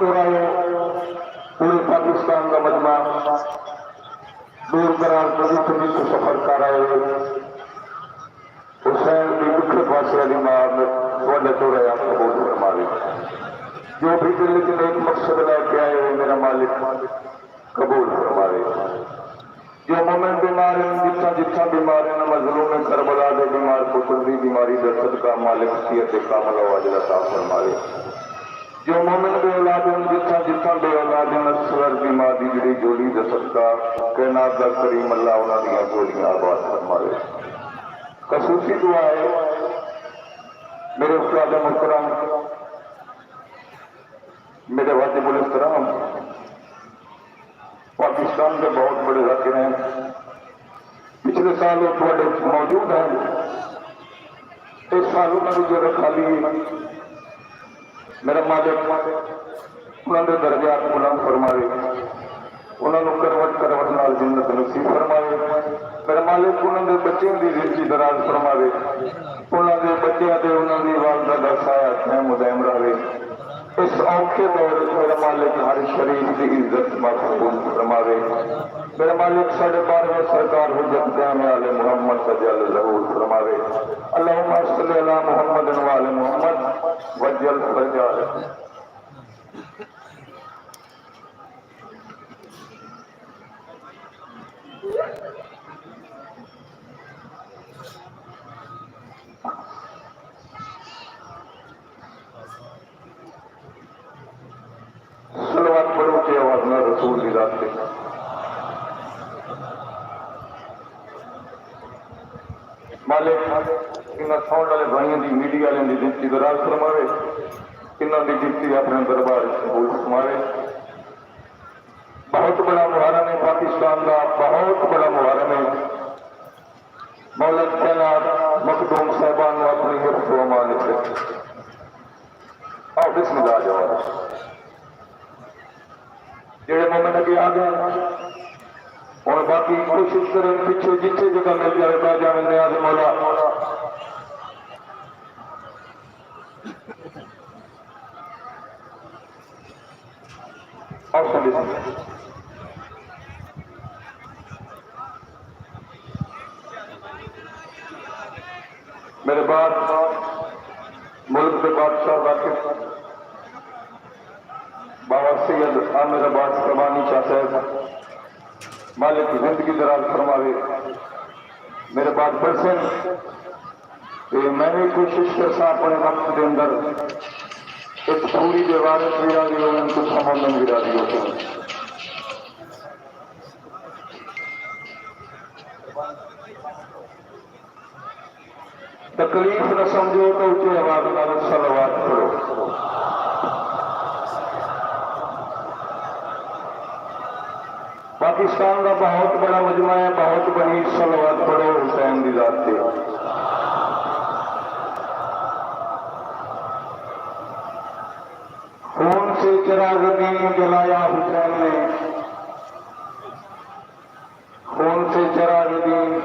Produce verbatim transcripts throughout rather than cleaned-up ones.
ٹر آئے، پورے پاکستان دا مجمع، دور دراز دے وچ وچ سفر کر آئے، حسین دی ݙکھے پاسے والی ماء، تہاݙا ٹر آیا قبول فرماوے۔ جو بھی دل وچ نیک مقصد لے کے آئے ہو، میرا مالک قبول فرماوے۔ جو مومن بیمار ہن، جتھاں جتھاں بیمار ہن، مظلوم کربلا دے بیمار پتر دی بیماری دا صدقہ مالک صحت کاملہ و عاجلہ عطا فرماوے۔ جو مومن بے اولاد ہن، جتھاں جتھاں بے اولاد ہن، اصغر دی ماں دی جڑی جھولی دا صدقہ کائنات دا کریم اللہ انہاں دیاں جھولیاں آباد فرماوے۔ خصوصی دعا ہے میرے استاد محترم، میرے واجب الاحترام، پاکستان دے بہت بڑے ذاکر ہیں، پچھلے سال وہ تھوڑے موجود ہیں، اس سال انہاں دی جگہ خالی ہے۔ میرا مالک انہاں دے درجات بلند فرماوے، انہاں نوں کروٹ کروٹ نال جنت نصیب فرماوے۔ میرا مالک انہاں دے بچیاں دی زندگی دراز فرماوے، انہاں دے بچیاں تے انہاں دی والدہ دا سایہ قائم و دائم رہے۔ اس اوکھے دور وچ میرا مالک ہر شریف دی عزت محفوظ فرماوے۔ میرا مالک ساڈے بارہویں سرکار حجت دائم آل محمد دا جل ظہور فرماوے۔ اللہم صل علی محمد و آل محمد وجل فرجہ۔ صلوات پڑھو تے آواز نال رسول دی ذات تے۔ مالک انہاں ساؤنڈ والے بھائیاں دی، میڈیا والے دی گنتی دراز فرماوے، انہاں دی گنتی اپنے دربار وچ قبول فرماوے۔ بہت بڑا محرم ہے پاکستان دا، بہت بڑا محرم ہے۔ مولا کائنات مخدوم صاحبان نوں اپنی حفظ و امان وچ رکھے۔ آؤ بسم اللہ جواب۔ جڑے مومن اگے آ گئے، ہن باقی کوشش کریں، پچھے جتھے جگہ مل جائے، پہ جاویں نیاز مولا۔ آؤ سنگے سنگے۔ میرے بعد ملک دے بادشاہ واقف بابا سید عامر عباس ربانی شاہ صاحب، مالک زندگی دراز فرماوے، میرے بعد پڑھسن۔ تے میں وی کوشش کرساں اپݨے وقت دے اندر ہک پوری دے وارث وی راضی ہوون، کجھ سمندن وی راضی ہوون۔ تکلیف نہ سمجھو تو اچے آواز نال صلوات پڑھو۔ پاکستان دا بہت بڑا مجمع ہے، بہت بڑی صلوات پڑھو حسین دی ذات تے۔ خون سے چراغ دین جلایا حسین نے، خون سے چراغ دین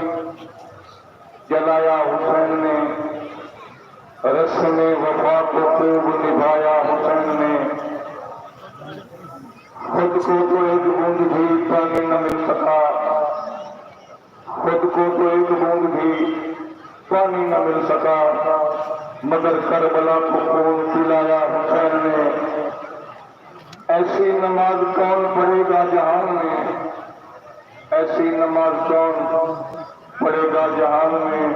جلایا حسین نے، رسم وفا کو خوب نبھایا حسین نے۔ خود کو تو ایک بوند بھی پانی نہ مل سکا، خود کو تو ایک بوند بھی پانی نہ مل سکا، مگر کربلا کو خون پلایا حسین نے۔ ایسی نماز کون پڑھے گا جہان میں، ایسی نماز کون پڑھے گا جہان میں،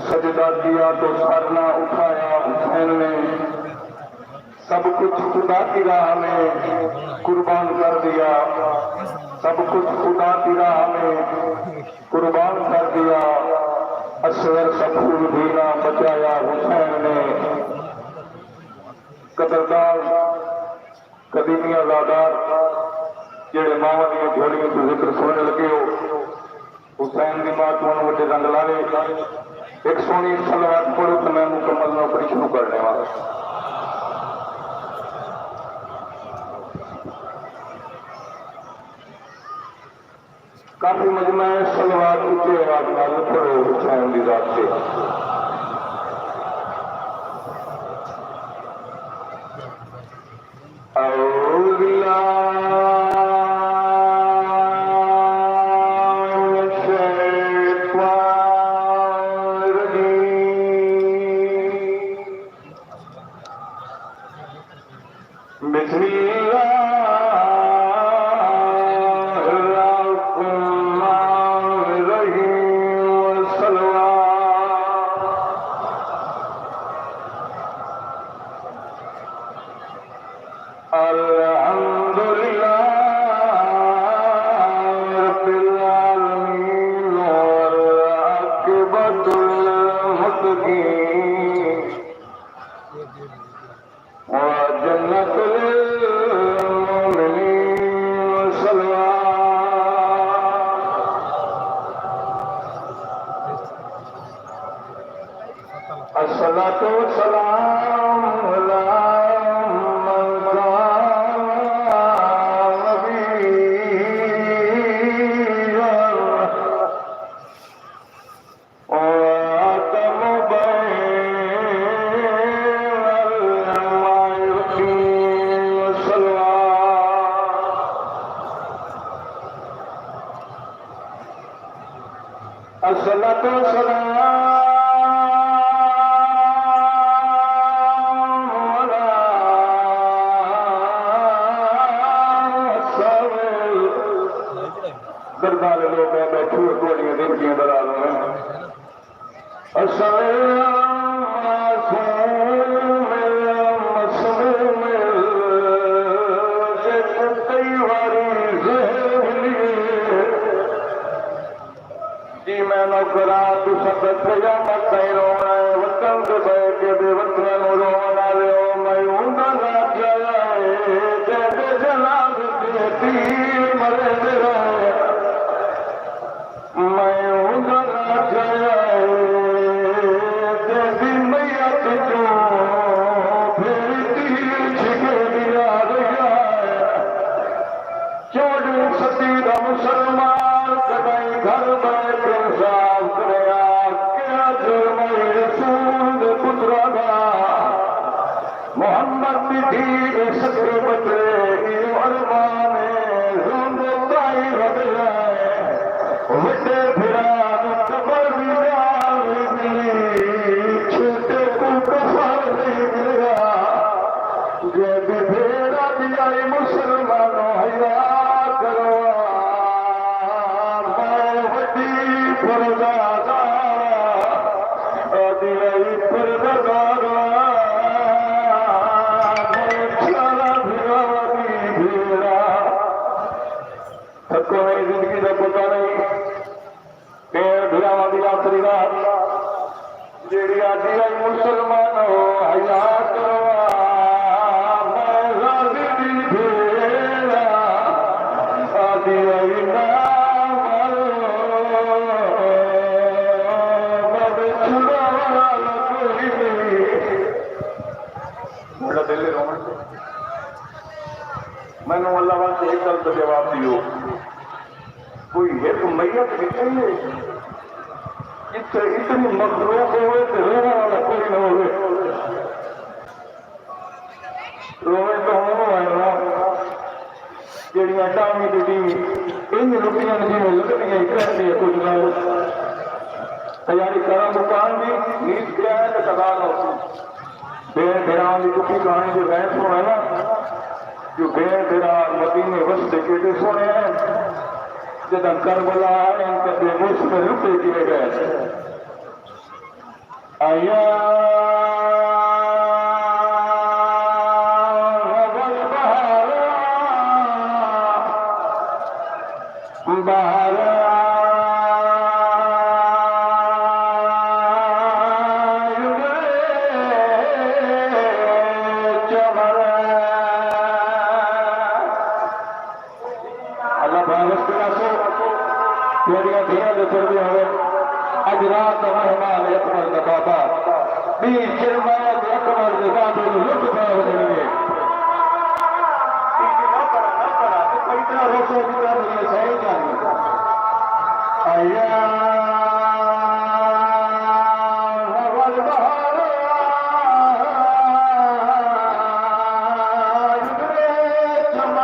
سجدہ کیا تو سر نہ اٹھایا حسین نے۔ سب کچھ خدا کی راہ میں قربان کر دیا، سب کچھ خدا کی راہ میں قربان کر دیا، اصغر کا پھول بھی نہ بچایا حسین نے۔ قدردان، قدیمیاں زادار، جیڑھے ماواں دیاں جھولیاں توں ذکر سݨݨ لڳے ہو، حسین دی ماں توں وݙے رنگ لاوے۔ ہک سوہݨی صلوات پڑھو تے میں مکمل نوکری شروع کر ݙیواں۔ کافی مجمع ہے، صلوات اچے آواز نال پڑھو حسین دی ذات تے۔ اے باللہ من الشیطان الرجیم۔ بسم اللہ الرحمن الرحیم۔ والصلوات۔ الحمد للہ رب العالمین والعاقبۃ للمتقین وجنت للمؤمنین۔ صلوات۔ الصلاة والسلام على من كان نبيا وآدم بين الماء والطين والصلوات۔ الصلاة والسلام على سر درداں دے لوگ ہیں، بیٹھو، تہاݙیاں زندگیاں دراز ہوون۔ اساں معصوم، مسموم، جیکوں کئی واری زہر ملیے۔ جی میں نوکراں، تساں تے قیامت تائیں رووݨا ہے۔ وطن تے ٻہہ کے بے وطناں نوں رووݨ آلیو، میں اوندا نہ چاہیا ہے جیندے جنازے تے تیر مریندے رہے۔ میں اوندا نہ چاہیا ہے جیندی میت چوں پھر تیر چھکے ݙیندا رہیا ہے۔ چوݙویں صدی دا مسلمان کݙاہیں گھر ٻہہ کے انصاف کریا کہ اڄ میݙے رسول دے پتراں دا، محمد دی دھی دے سڳے ٻچے، ایہو ارمان ہے، روندے تائیں ودیا ہے۔ وݙے بھرا نوں قبر دی ڳالھ وی ملی، چھوٹے کوں کفن نہیں ملیا۔ جیندی بھیݨ آہدی آئی مسلمانو حیا کرو، میں وݙی پردہ دار آں، آہدی آئی پردہ دار آں، میں چھالا بھرا دی بھیݨ آں۔ تھکو نہیں، زندگی دا پتہ نہیں۔ بھیݨ بھراواں دی آخری رات، جیڑھی آہدی آئی مسلمانو حیا کرو، میں غازی دی بھیݨ آں، آہدی آئی نہ مرو، میں چھڑاوݨ والا کوئی نہیں۔ میݙا دل ہے رووݨ تے۔ مینوں اللہ واسطے ہک گل دا جواب ݙیو۔ کوئی ہک میت وی چاہیے جتھے اتنی مخلوق ہووے تے رووݨ والا کوئی نہ ہووے؟ رووے تاں اونوں آئے نا، جیڑھیاں ٹاہیں تے ٹیویں انج لٹیاں جیویں لٹدیاں ہی کہندے کجھ نہ ہو۔ تیاری کراں مکان دی، نیت کیا ہے تے قضا نہ ہوسی۔ بھیݨ بھراواں دی ݙکھی کہاݨی جو غیر سݨو ہے نا، جو بھیݨ بھرا مدینے وسدے کیݙے سوہݨے ہن، جݙاں کربلا آئے ہن تاں بے موسم لٹے کیویں ڳئے۔ آیا ول بہار، بہار چمن۔ اللہ بھاوت کراسی، تہاݙیاں دھیاں دے سر دے ہوئے۔ اڄ رات دا مہمان ہے اکمل دا بابا، ٻی چرمایا تے اکمل دے بابے نوں لٹ پئے ودݨی ہے۔ ایندی نہ کرا، نہ کرا، تے پئی طرح روسو جتنا میری سائے جانی۔ آیا ول بہار، آئی رے چمن۔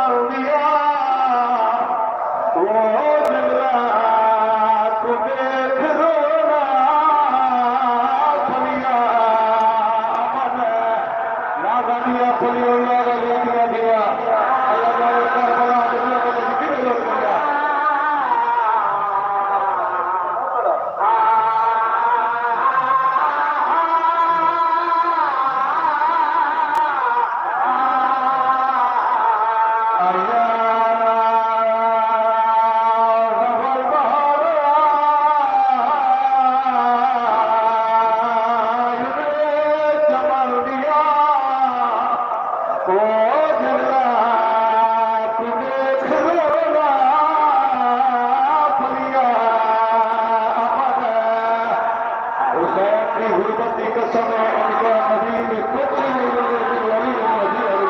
حسین دی غربت دی قسم ہے، ان کا عظیم کچھ نہیں، علی علی علی۔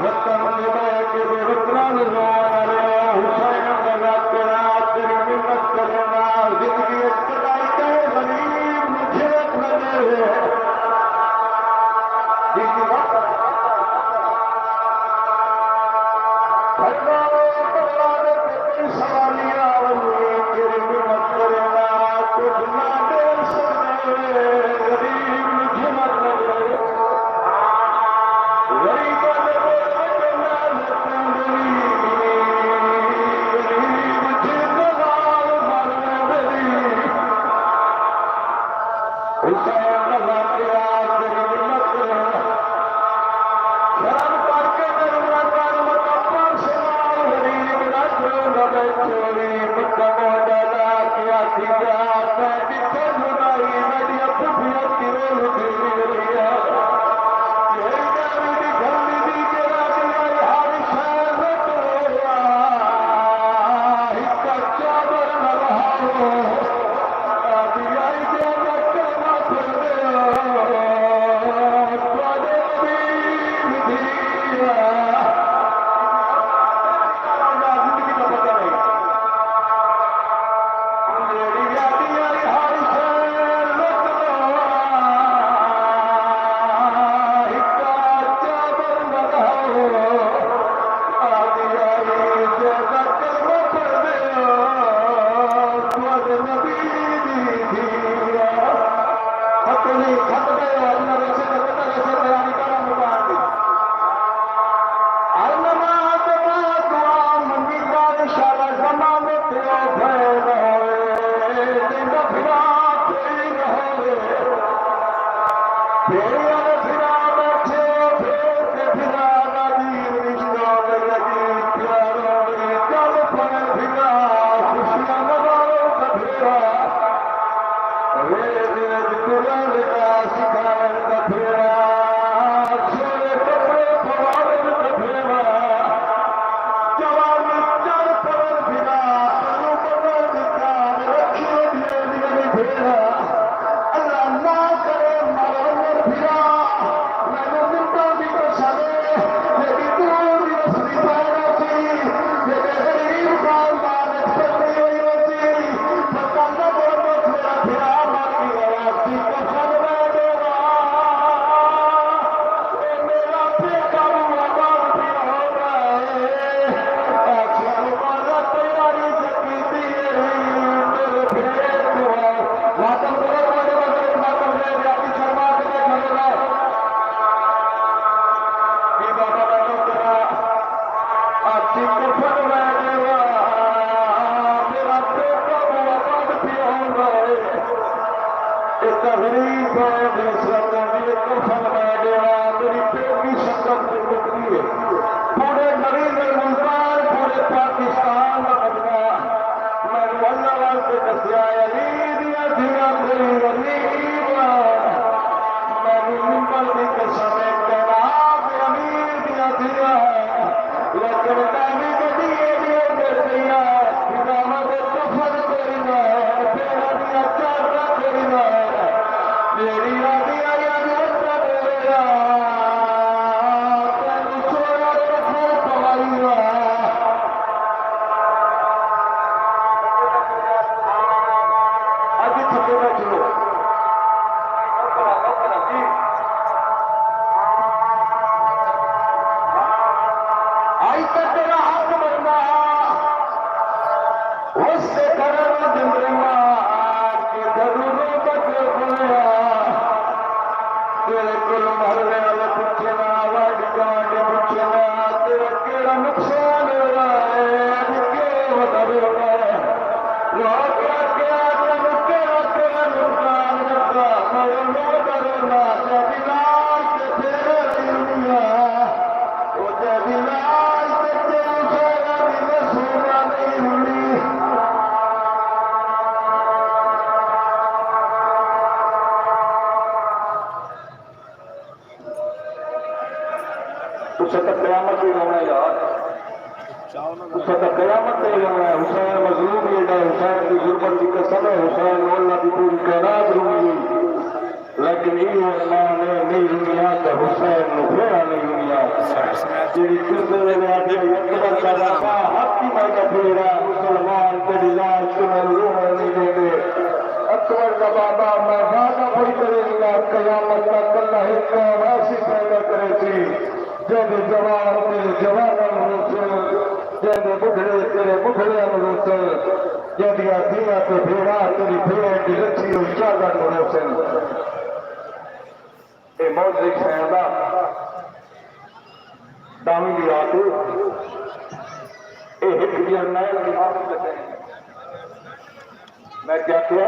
وطن دے بہ کے بے وطناں نوں رووݨ والے، حسین دا ذاکر آ، تیری منت کرینداں، زندگی اچ کݙاہیں کہیں غریب نوں جھڑک نہ ݙیوے۔ ایندی وت فرماوے، بڑا دے تے کوئی سوالی آ ونڄے، تیری منت کرینداں، کجھ نہ ݙے سڳدے، غریب نوں جھڑک نہ ݙیوے۔ تقریب ہے، نصرت دی کفن میں ڈیوا، میری پیٹی سنگت تے مکدی ہے۔ پورے مریض ملتان، پورے پاکستان دا مجمع۔ مینوں اللہ واسطے ݙسیا، علی دیاں دھیاں تیری غریب۔ مینوں ممبر دی قسم ہے، کائنات دے امیر دیاں دھیاں۔ لیکن میں بھی کبھی یہ بھی اندر گیا، خدا مدد تو فرق کوئی نہ ہے، پیرا دیا چاہتا کوئی نہ ہے۔ میری آدھی آئی آدھی وقت میرا، تینوں سونا کپڑا پوائی ہوا۔ اج تھکے نہ چھوڑو۔ آئی تے تیرا ہاتھ بندا، اس سے گھر میں جنگل مار کے ضروروں تک کھلیا۔ تیرے کول محلے والے پوچھے نہ، واڈی گوانڈی پوچھے نہ، تیرا کیڑا نقصان ہو رہا ہے، اج کیوں ودھا رہا ہے؟ حسین مولا دی پوری کائنات رلی، لیکن ایہو ارمان ہے، نئیں رلیا تاں حسین نوں پھیرا نئیں رلیا۔ جیڑھی کردے ویلے آکھیا، اکبر دا بابا، حق دی میں دا پھیرا، مسلمان تیݙی لاش تے مینوں رووݨ نئیں ݙیندے۔ اکبر دا بابا، میں وعدہ پئی کریندا، قیامت تک اللہ ہک کون ایسی پیدا کریسی، جیندے جوان تیݙے جواناں نوں روسن، جیندے ٻڈھڑے تیݙے ٻڈھڑیاں نوں روسن، جیندیاں دھیاں تے بھیݨاں تیݙی بھیݨ دی لچھی ہوئی چادر نوں روسن۔ اے معجزہ حسین دا، ݙاہویں دی رات، اے ہک جرنیل دی موت تے، میں کیا کیا؟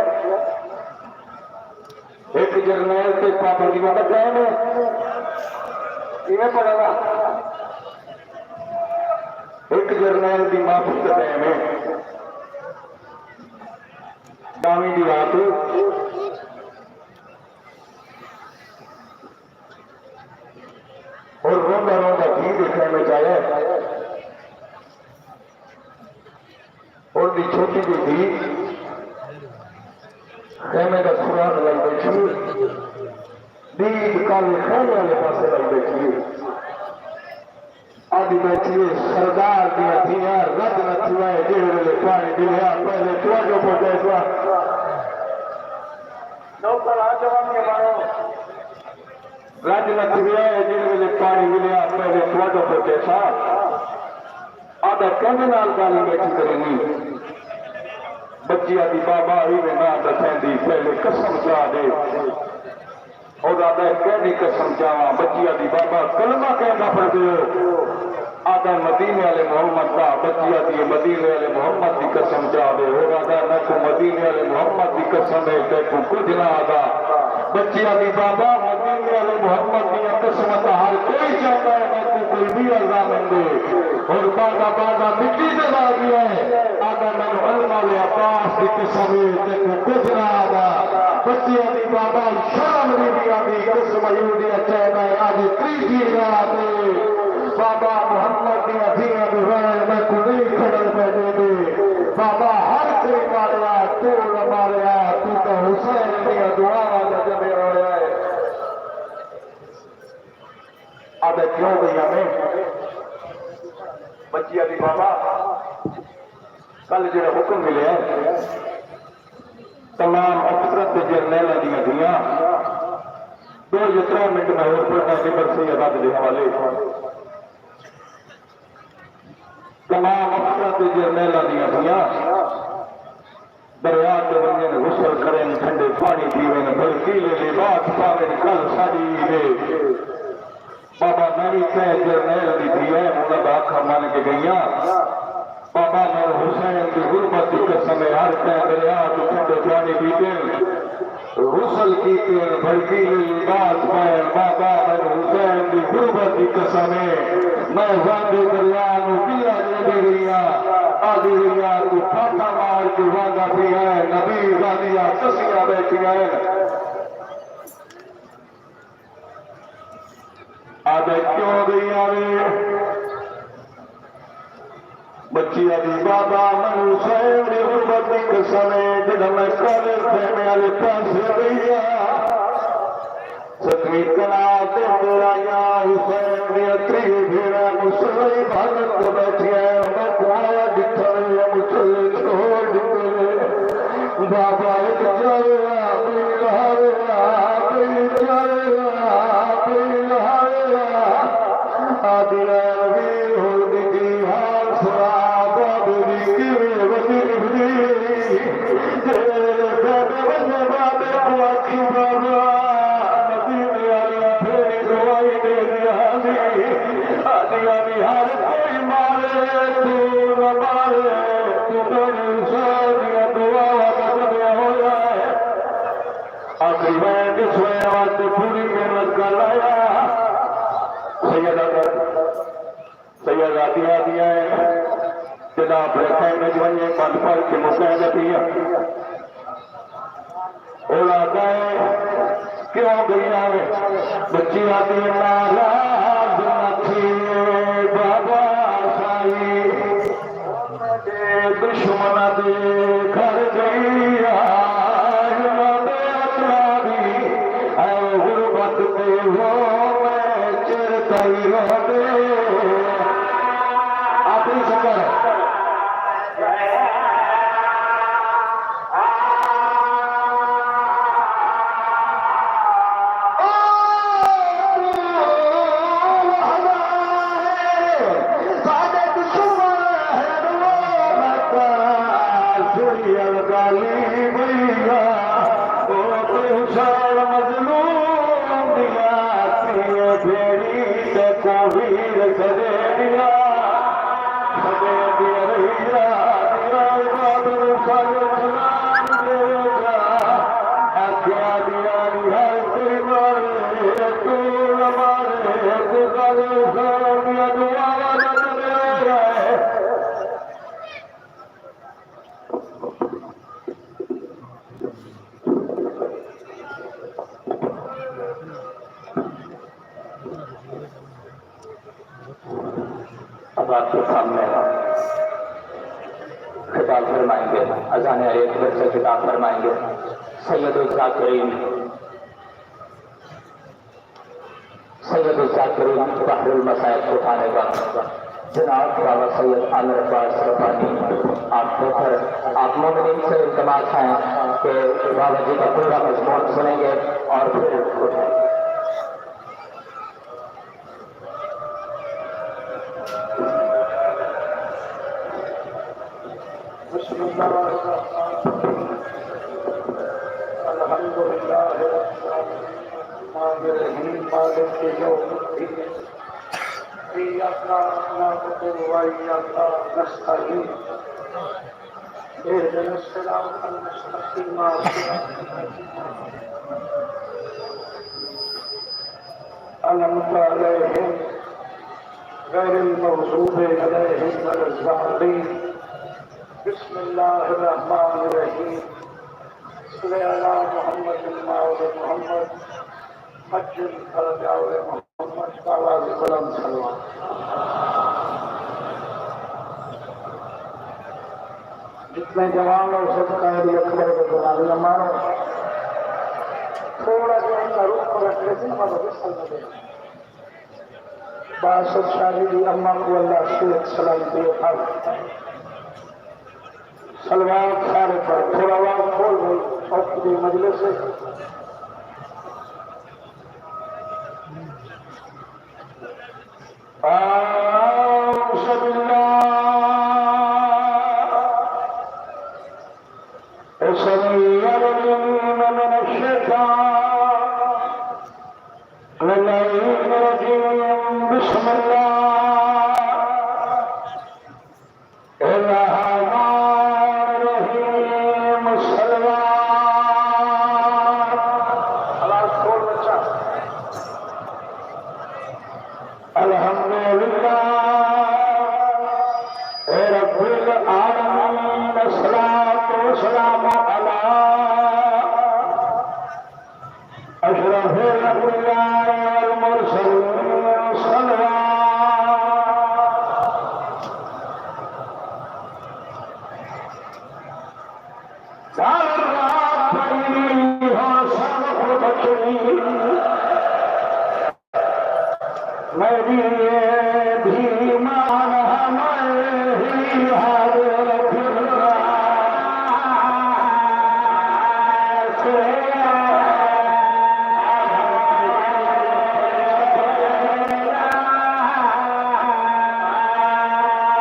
ہک جرنیل تے پابندی دا قائم ہے۔ ایویں پڑھا نا؟ ہک جرنیل دی معافی دا قائم ہے۔ ݙاہویں دی رات، اور روندا روندا دھی دے خیمے چ آیا۔ اور دی چھوٹی جی دھی خیمے دا سراغ لائی بیٹھی ہے۔ دید کالے خیمے والے پاسے لائی بیٹھی ہے۔ آدھی بیٹھی ہے، سردار دیاں دھیاں رڄ نہ تھیوائے، جیڑھے ویلے پاݨی ملیا، پہلے تہاݙو پوچھے سا۔ نوکر آ جواب کے مارو۔ رڄ نہ تھیوائے، جیڑھے ویلے پاݨی ملیا، پہلے تہاݙو پوچھے سا۔ آدھا کیندے نال ڳالھ بیٹھی کرینی؟ بچی آدھی بابا ایویں نہ ݙسیندی، پہلے قسم چا ݙے۔ او دادا، کیندی قسم چاواں؟ بچی آدھی بابا کلمہ کیندا پڑھدے ہو؟ آدھا مدینے والے محمد دا۔ بچی آدھی مدینے والے محمد دی قسم چا ݙے۔ او دادا، میکوں مدینے والے محمد دی قسم ہے، تیکوں کجھ نہ آہدا۔ بچی آدھی بابا، مدینے والے محمد دیاں قسماں تاں ہر کوئی چاہندا ہے، میکوں کوئی ٻیا ضامن ݙے۔ ہݨ بابا، بابا مٹی تے لا ڳیا ہے۔ آہدا، مینوں علم والے عباس دی قسم ہے، تیکوں کجھ نہ آہدا۔ بچی آہدی، بابا شرم نی دی آندی، قسم ایہو جیہا چاہندا ہے، اڄ تریجھی رات ہے۔ بابا محمد دیاں دھیاں دے وین میکوں نئیں کھڑݨ پئے ݙیندے۔ بابا ہر کوئی ماریا، توں نہ ماریا، توں تاں حسین دیاں دعاواں دا ڄمیا ہویا ہے۔ آہدے، کیوں ڳئیاں میں؟ بچی آہدی، بابا، کل جیڑھا حکم ملیا ہے، تمام افسراں تے جرنیلاں دیاں دھیاں، ݙو یا ترے منٹ میں ہور پڑھݨا، ممبر سید احد دے حوالے۔ تمام افسراں تے جرنیلاں دیاں دھیاں دریا تے ونڄن، غسل کرن، ٹھنڈے پاݨی پیون، بھڑکیلے لباس پاون، کل ساݙی عید ہے۔ بابا، میں وی تیں جرنیل دی دھی ہے، انہاں دا آکھا من کے ڳئیاں۔ بابا، مینوں حسین دی غربت دی قسم ہے، ہر تیں دریا توں ٹھنڈے پاݨی پیتے، غسل کیتے، بھڑکیلے لباس پائے۔ بابا، مینوں حسین دی غربت دی قسم ہے، میں وہدے دریا نوں ٻلا ݙیندی رہی ہاں، آہدی رہی ہاں، توں پھاٹا مار کے وہدا پیا ہے، نبی وہدیاں ݙسیاں ٻیٹھیاں ہن۔ آہدے، کیوں ڳئی آوے؟ بچی آہدی، بابا، مینوں حسین دی غربت دی قسم ہے، جݙاں میں کالے خیمے والے پاسے ڳئی ہاں، ستویں کنال تے میرا یار حسین دیاں تریہہ بھیݨاں مصلی عبادت تے ٻیٹھیاں ہن، میکوں آیا ݙٹھا ہے، مصلی چھوڑ ݙتے۔ بابا ہک چاہیا، ٻئی لہایا، ٻئی چاہیا، ٻئی لہایا۔ آہدی، اے ویر، ہݨ ݙٹھی حال سݨا، بابے دی کیویں ودی نبھدی۔ جیڑھے ویلے بابے ونڄے، بابے کوں آکھیں، بابا، مدینے آلیاں پھیری دعائی ݙیندیاں ہن۔ آہدی، آہدی، ہر کوئی مارے، توں نہ مارے، توں میݙے حسین دیاں دعاواں دا بݨیا ہویا ہے۔ آخری وین جس وین واسطے پوری محنت کر آیا۔ سیدہ، سیدہ آہدی، آہدی ہے، جݙاں اپݨے خیمے وچ ونڄے، بند پڑھ کے مصلی تے پیا۔ اولا ڳئے، کیوں ڳئی آوے؟ بچی آہدی، ناراض نہ تھی بابا سائیں، دشمن دے گھر ڳئی آ۔ الغالی بھیا، او تے حسین مظلوم دیا، تیے بھیڑی تے کوہیر سجے دیا، سجے دیا رہیا، دیا بابر ساجو سلام دے جا، آکھیا دیا نی ہر کوئی مارے، تو نہ مارے، تو ساجو سلام دیا دعا والا دے۔ اب آپ کے سامنے خطاب فرمائیں گے، اذان اکبر سے خطاب فرمائیں گے سید الذاکرین، سید الذاکرین بحر المصائب کوٹھانے کا جناب بابا سید عامر عباس ربانی، آپ پروفیسر، آپ مومنین سے التماس ہے کہ بابا جی کا پورا مضمون سنیں گے اور پھر اٹھیں گے۔ بسم اللہ الرحمن الرحیم۔ الحمد للہ رب العالمین، الرحمن الرحیم، مالک یوم الدین، ایاک نعبد و ایاک نستعین، اهدنا الصراط المستقيم، صراط الذين أنعمت عليهم غير المغضوب عليهم ولا الضالين۔ بسم الله الرحمن الرحيم۔ صل على محمد وآل محمد۔ عجل فرج آل محمد۔ محمد کا آواز بلند سلوات۔ جتنے جوان ہو سب قائد اکبر کے جنازے مارو۔ تھوڑا جہا ان کا رخ پلٹ کے جن پر بھی سلام دے۔ باسط شاہ جی دی اماں کو اللہ صحت سلامتی عطا۔ سلوات سارے پر تھوڑا آواز کھول بھائی، اوکھ دی مجلس ہے۔ أعوذ بالله السميع العليم من الشيطان اللعين الرجيم۔ بسم الله الرحمن الرحيم۔ الصلوات۔ آواز کھول بچہ۔ الحمد للہ رب العالمین، الصلاۃ والسلام علی اشرف الانبیاء والمرسلین، صلوات۔ ظالم رات پڑی ہو سب بچڑی۔ میݙی دھی مان ہمیں ہی حاضر پھرنا۔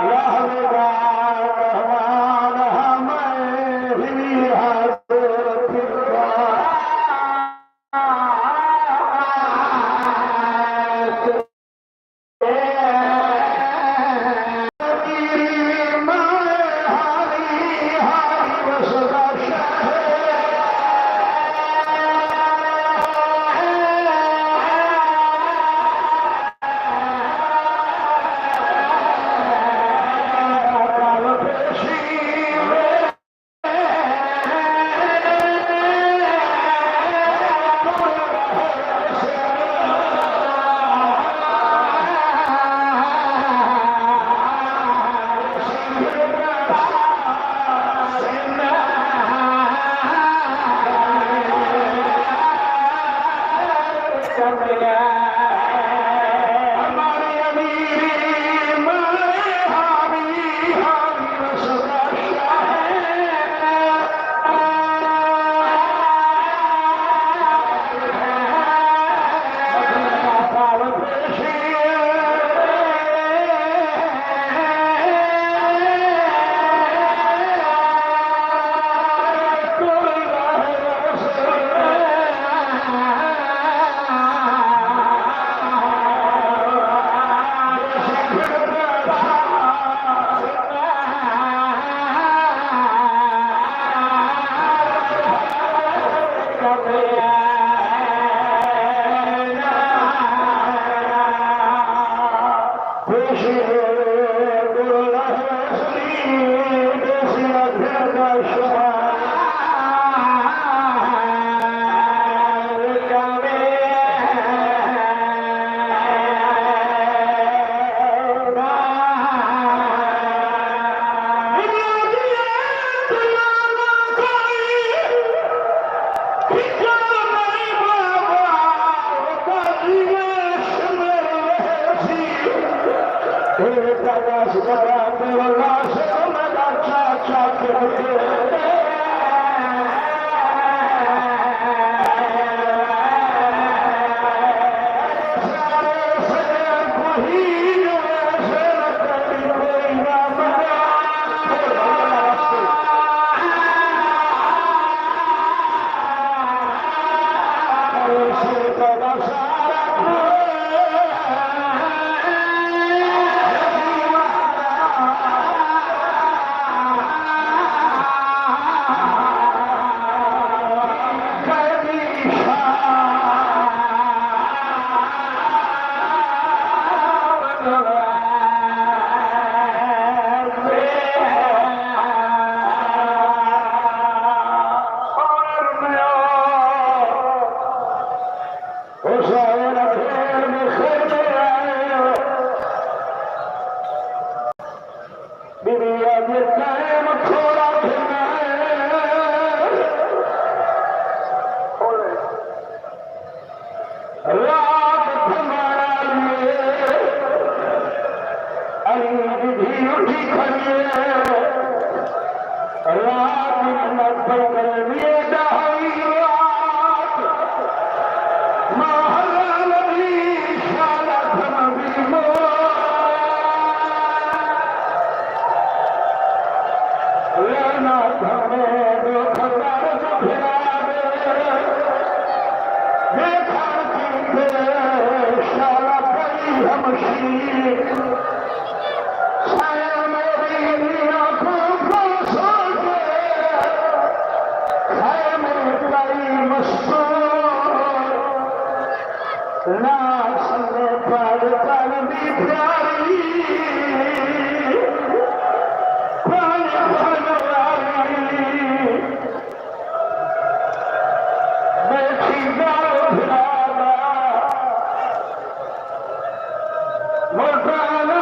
لحظے دا مہمان ہمیں ہی حاضر پھرنا۔ بی بی اڄ ٹائم تھوڑا گھن ہے۔ رات گھمانا لیے علی دی دھی اٹھی کھڑی ہے۔ رات نہ پکڑنی ڈاہی رات۔ ماہر نبی شالا تھم دی مو۔ لینا تھمے دکھ درد بھرا دے۔ دیکھن کیتے شالا پئی ہمشی۔ سائیں میری آنکھوں کو سو کے، خیمے تئی مستور، نہ سنے پال کر دی پیاری، پال کر والی، بیٹھی گل بھرا دا، مردان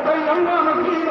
سئیں اماں مسکین